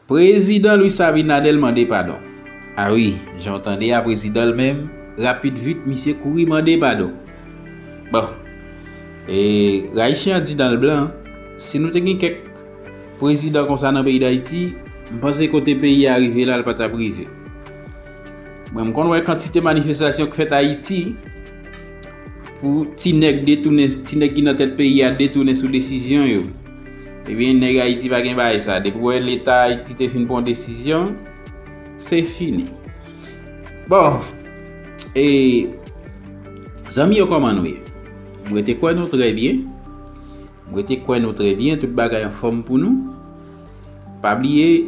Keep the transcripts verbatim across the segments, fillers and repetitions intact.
Prezidan Luis Abinader mande padon. A wi, jan w tande a, prezidan l menm, rapid vit, misye kouri mande padon. Bon, e Ayisyen an di dan l blan, si nou te gen kèk prezidan konsa nan peyi Dayiti, m panse kote peyi a rive la, l pa t ap rive. Mwen, m konn wè kantite manifestasyon k fèt Ayiti pou ti nèg detounen, ti nèg ki nan tèt peyi a detounen sou desizyon yo. Ebyen, nèg Ayiti pa gen bagay sa. Depi w wè Leta Ayiti te fin pran yon desizyon, se fini. Bon, e zanmi yo, kòman nou ye? M rete kwè nou trè byen. M rete kwè nou trè byen, tout bagay anfòm pou nou. Pa bliye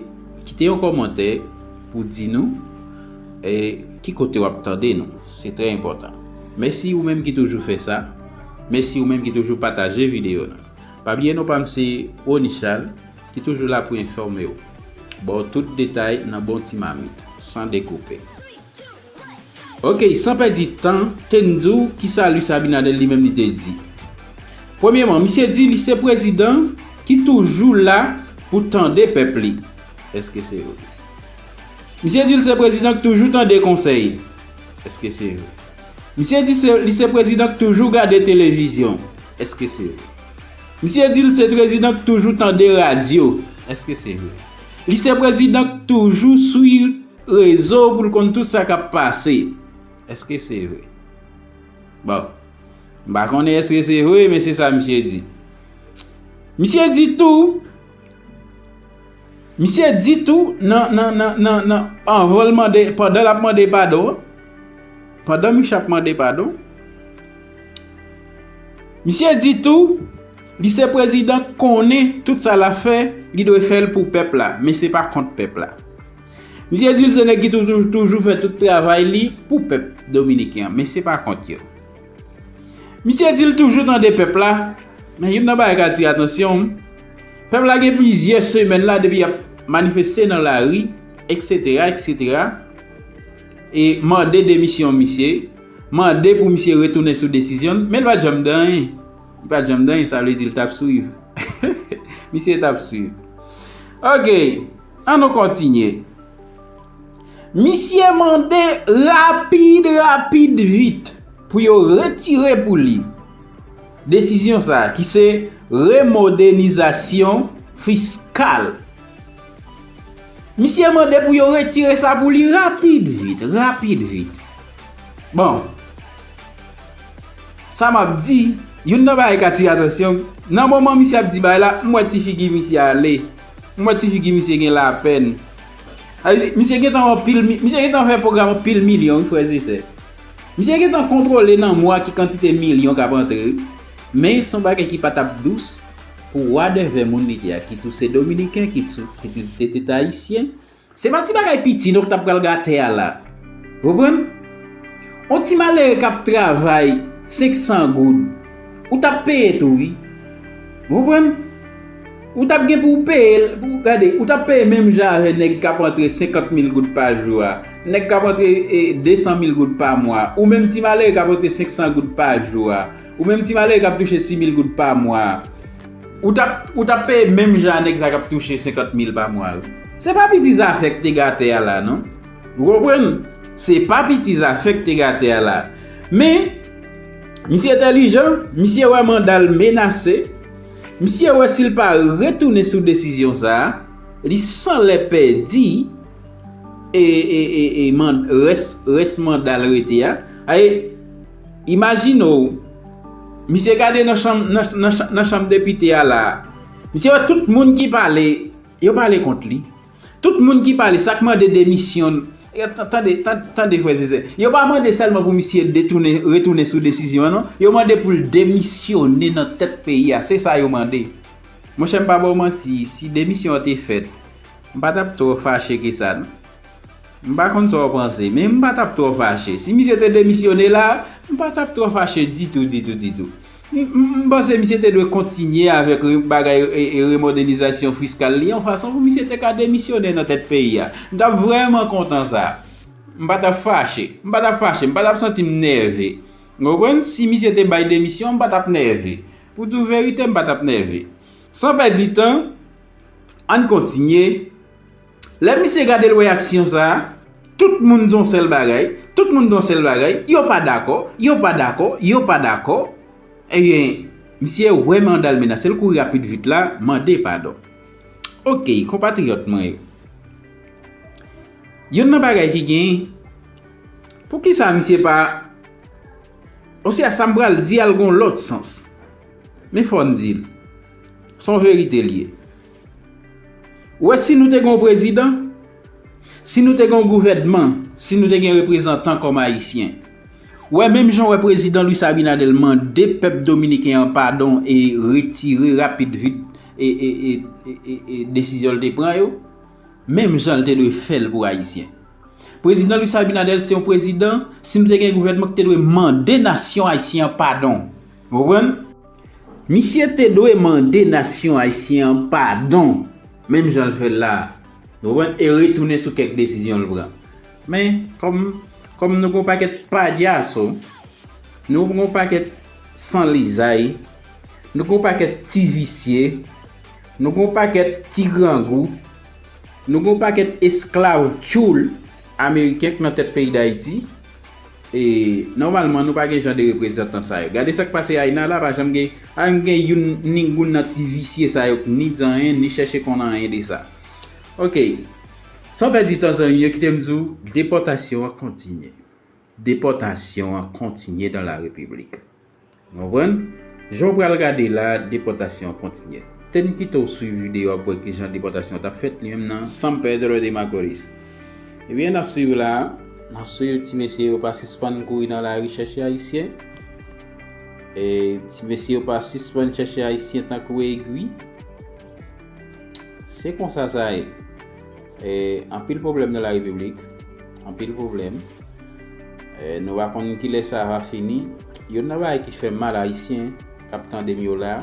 kite yon kòmantè pou di nou e ki kote w ap tande nou. Se trè enpòtan. Mèsi ou menm ki toujou fè sa. Mèsi ou menm ki toujou pataje videyo nou. Pa bliye non pa m se Rony Charles ki toujou la pou enfòme w. Ba w tout detay nan bon ti mamit, san dekoupe. Ok, san pèdi tan, te n di w kisa Luis Abinader li menm li te di. Premyeman, misye di li se prezidan ki toujou la pou tande pèp li. Èske se vre? Misye di l se prezidan ki toujou tande konsèy. Èske se vre? Misye di se, li se prezidan ki toujou gade televizyon. Èske se vre? Misye di l se prezidan ki toujou tande radyo. Èske se vre? Li se prezidan ki toujou sou rezo pou l konn tout sa k ap pase. Èske se vre? Bon, m pa konnen èske se vre, men se sa misye di. Misye di tou, misye di tou, nan, nan, nan, nan, nan, anvan l mande, pandan l ap mande padon, pandan Miche ap mande padon, misye di tou, li se prezidan konnen tout sa l ap fè, li dwe fè l pou pèp la, men se pa kont pèp la. Misye di l se nèg ki toujou, toujou fè tout travay li pou pèp dominiken an, men se pa kont yo. Misye di l toujou tande pèp la, men youn nan bagay k atire atansyon m, pèp la gen plizyè semèn la depi y ap manifeste nan lari, eksetera, eksetera, e mande demisyon misye, mande pou misye retounen sou desizyon l, men l pa t janm di anyen. Li pa t janm di anyen, sa vle di l t ap swiv. Misye t ap swiv. Ok, ann nou kontinye. Misye mande rapid, rapid, vit pou yo retire pou li desizyon sa a, ki se remodenizasyon fiskal. Misye mande pou yo retire sa pou li rapid, vit, rapid, vit. Bon, sa m ap di, youn nan bagay k atire atansyon m, nan moman misye ap di bagay la, m wè ti figi misye ale. M wè ti figi misye gen lapèn. Sa vle di, misye gentan anpil mi-, misye gentan fè pwogram anpil milyon, wi, frè e sè. Misye gentan kontwole nan mwa ki kantite milyon k ap antre, wi. Men se yon bagay ki pa t ap dous pou wadèvè moun li te a, kit ou se dominiken, kit ou, kit ou se te ayisyen. Se pa ti bagay piti non k t ap pral gate a la. Ou konprann? On ti malere k ap travay senk san goud, ou t ap peye tou, wi. Ou konprann? Ou t ap gen pou w peye l, pou, gade, ou t ap peye menm jan avè nèg k ap antre senkant mil goud pa jou a, nèg k ap antre, e, de san mil goud pa mwa, ou menm ti malere k ap antre senk san goud pa jou a, ou menm ti malere k ap touche sis mil goud pa mwa, ou t ap, ou t ap peye menm jan a nèg sa k ap touche senkant mil pa mwa yo. Se pa piti zafè k te gate a la, non. Ou konprann? Se pa piti zafè k te gate a la. Men, misye entèlijan, misye wè manda l menase, misye wè si l pa retounen sou desizyon sa a, li sanlè pèdi e, e, e, e man-, rès, rès manda l rete a. Ay, imajine w, misye gade nan chanm, nan, nan, nan chanm depite a la. Misye wè tout moun ki pale, yo pale kont li. Tout moun ki pale, sa k mande demisyon, e, tan-, tande, tan-, tande, frè e sè. Yo pa mande sèlman pou misye detounen, retounen sou desizyon an, non. Yo mande pou l demisyone nan tèt peyi a. Se sa yo mande. Monchè, m pa ba w manti, si demisyon an te fèt, m pa t ap twò fache ke sa, non. M pa konn sa w panse, men m pa t ap twò fache. Si misye te demisyone la, m pa t ap twò fache ditou, ditou, ditou. M, m, m panse misye te dwe kontinye avèk re-, bagay e, e, remodenizasyon fiskal li, yon fason pou misye te ka demisyone nan tèt peyi a. M t ap vrèman kontan sa. M pa t ap fache. M pa t ap fache. M pa t ap santi m nève. Ou konprann? Si misye te bay demisyon, m pa t ap nève. Pou di w verite, m pa t ap nève. San pèdi tan, ann kontinye. Lè misye gade l wè aksyon sa a, tout moun di yon sèl bagay, tout moun di yon sèl bagay, yo pa dakò, yo pa dakò, yo pa dakò. Ebyen, misye wè manda l menace l, kouri rapid vit la, mande padon. Oke, konpatriyòt mwen yo. Youn nan bagay ki gen, poukisa misye pa, osya sa m pral di al gon lòt sans. Men fò n di l. Se yon verite l ye. Ou wè, si nou te gen yon prezidan, si nou te gen yon gouvènman, si nou te gen reprezantan kòm Ayisyen, ou wè, menm jan w wè prezidan Luis Abinader mande pèp dominiken an padon e retire rapid vit e, e, e, e, e, e desizyon l te pran yo, menm jan l te dwe fè l pou Ayisyen. Prezidan Luis Abinader se yon prezidan, si nou te gen gouvènman ki te dwe mande nasyon ayisyen an padon. Ou konprann? Misye te dwe mande nasyon ayisyen an padon, menm jan l fè l la a. Ou konprann? E retounen sou kèk desizyon l pran. Men, kòm, kòm nou gon pakèt padyaso, nou gon pakèt sanlizay, nou gon pakèt ti visye, nou gon pakèt ti grangou, nou gon pakèt esklav tchoul ameriken k nan tèt peyi Dayiti. E nòmalman, nou pa gen jan de reprezantan sa yo. Gade sa k pase Ayina la, pa janm gen, pa janm gen youn, ningoun nan ti visye sa yo k ni di anyen, ni chèche konn anyen de sa. Oke. San pèdi tan, zanmi yo, kite m di w, depòtasyon an kontinye. Depòtasyon an kontinye dans la République. Ou konprann? Jan w pral gade la, depòtasyon an kontinye. Te n kite w swiv videyo a pou wè kijan depòtasyon an t ap fèt, li menm nan San Pedro de Macorís. Ebyen, n ap swiv la, n ap swiv ti mesye yo pa sispann kouri nan lari chèche Ayisyen. E ti mesye yo pa sispann chèche Ayisyen tankou egwi. Se konsa sa ye. E, anpil pwoblèm nan la Repiblik. Anpil pwoblèm. E, nou pa konn kilè sa va fini. Youn nan bagay ki fè mal Ayisyen k ap tande m yo la,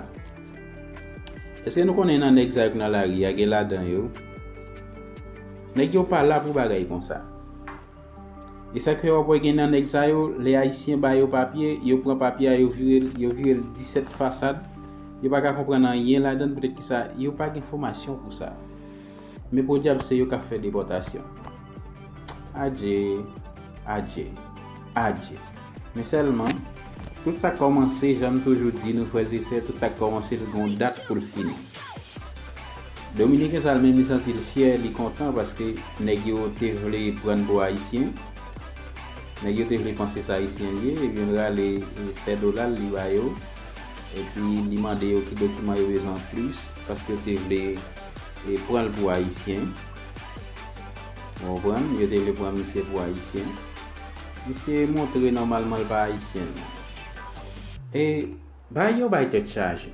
èske nou konnen nan nèg sa yo k nan lari a, gen ladan yo, nèg yo pa la pou bagay konsa. E sa k fè w ap wè gen nan nèg sa yo, lè Ayisyen ba yo papye, yo pran papye a, yo vire l, yo vire l disèt fasad, yo pa ka konprann anyen ladan l, poutèt ki sa, yo pa gen fòmasyon pou sa. Men podyab se yo k ap fè depòtasyon. Adje, adje, adje. Men sèlman, tout sa k kòmanse, jan m toujou di nou, frè e sè, tout sa k kòmanse, l gon dat pou l fini. Dominiken sa l menm, li santi l fyè, li kontan, paske nèg yo te vle pran l pou Ayisyen. Nèg yo te vle panse se Ayisyen l ye, ebyen l rale, e, sè dola l, li ba yo. Epi li mande yo ki dokiman yo bezwen anplis, paske yo te vle, e, pran l pou Ayisyen. Ou konprann? Yo te vle pran misye pou Ayisyen. Misye montre nòmalman l pa Ayisyen. E bagay yo bay tèt chaje.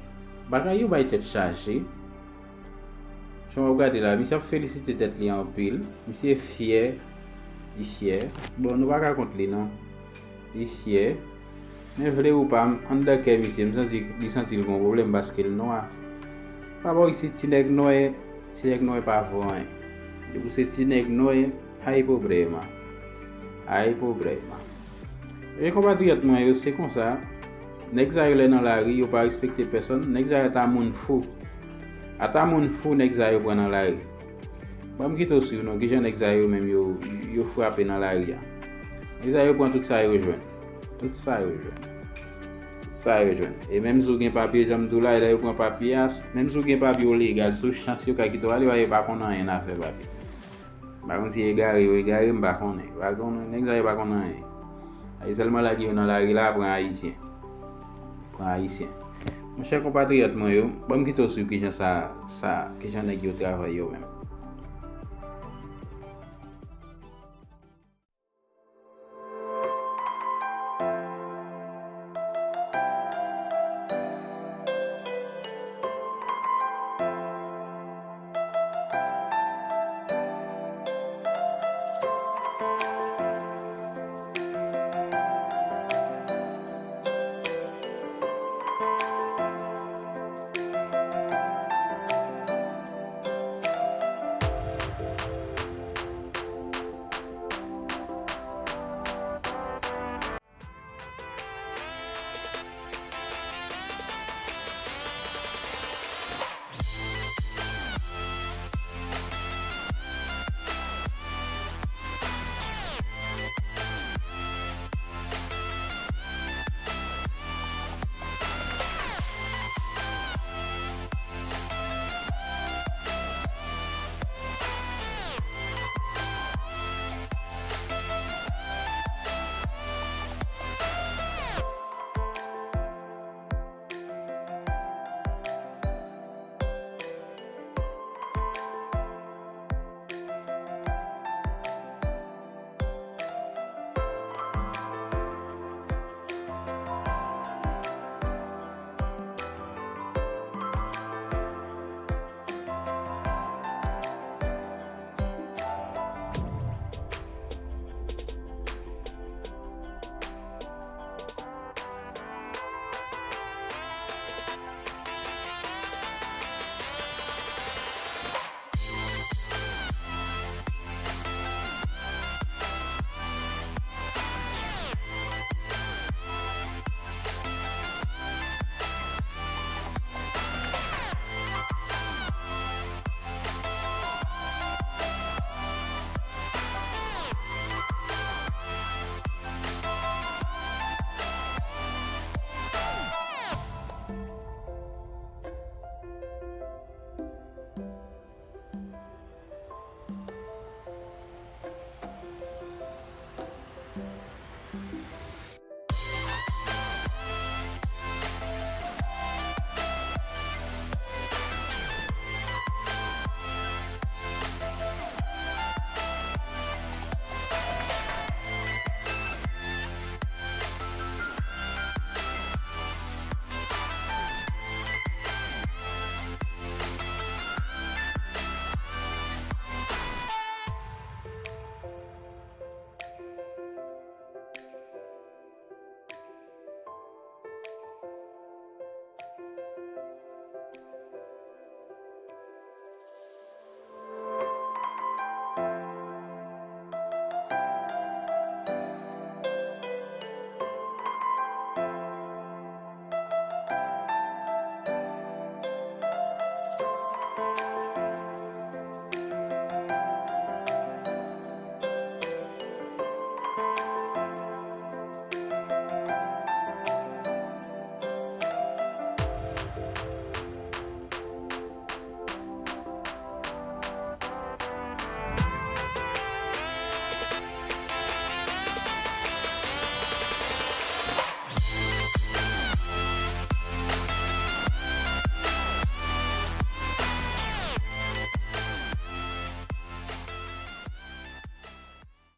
Bagay yo bay tèt chaje. Jan w ap gade la, misye ap felisite tèt li anpil. Misye fyè. Li fyè. Bon, nou pa ka kont li non. Li fyè. Men vle ou pa, anndan kè misye, m santi, li santi l gon pwoblèm paske l nwa. Papa w isit, ti nèg nwè, ti nèg nwè pa vo anyen. Depi w se ti nèg nwè, ay pwoblèm. Ay pwoblèm. E konpatriyòt mwen yo, se konsa. Nèg sa yo lè nan lari, yo pa respekte pèsonn. Nèg sa yo ata moun fou. Ata moun fou nèg sa yo pran nan lari. Ban m kite w swiv non, kijan nèg sa yo menm yo, yo frape nan lari a. Nèg sa yo pran tout sa yo jwenn. Tout sa yo jwenn. Tout sa yo jwenn. E menm si w gen papye, jan m di w la, lè yo pran papye a, menm si w gen papye w legal, sou chans yo ka kite w ale, yo pa konn anyen nan afè papye. M pa konn si egare yo egare, m pa konnen. Yo pa konnen, nèg sa yo pa konn anyen. Ay sèlman lage yo nan lari la, pran Ayisyen. Pran Ayisyen. Monchè konpatriyòt mwen yo, ban m kite w swiv kijan sa, sa, kijan nèg yo travay yo menm.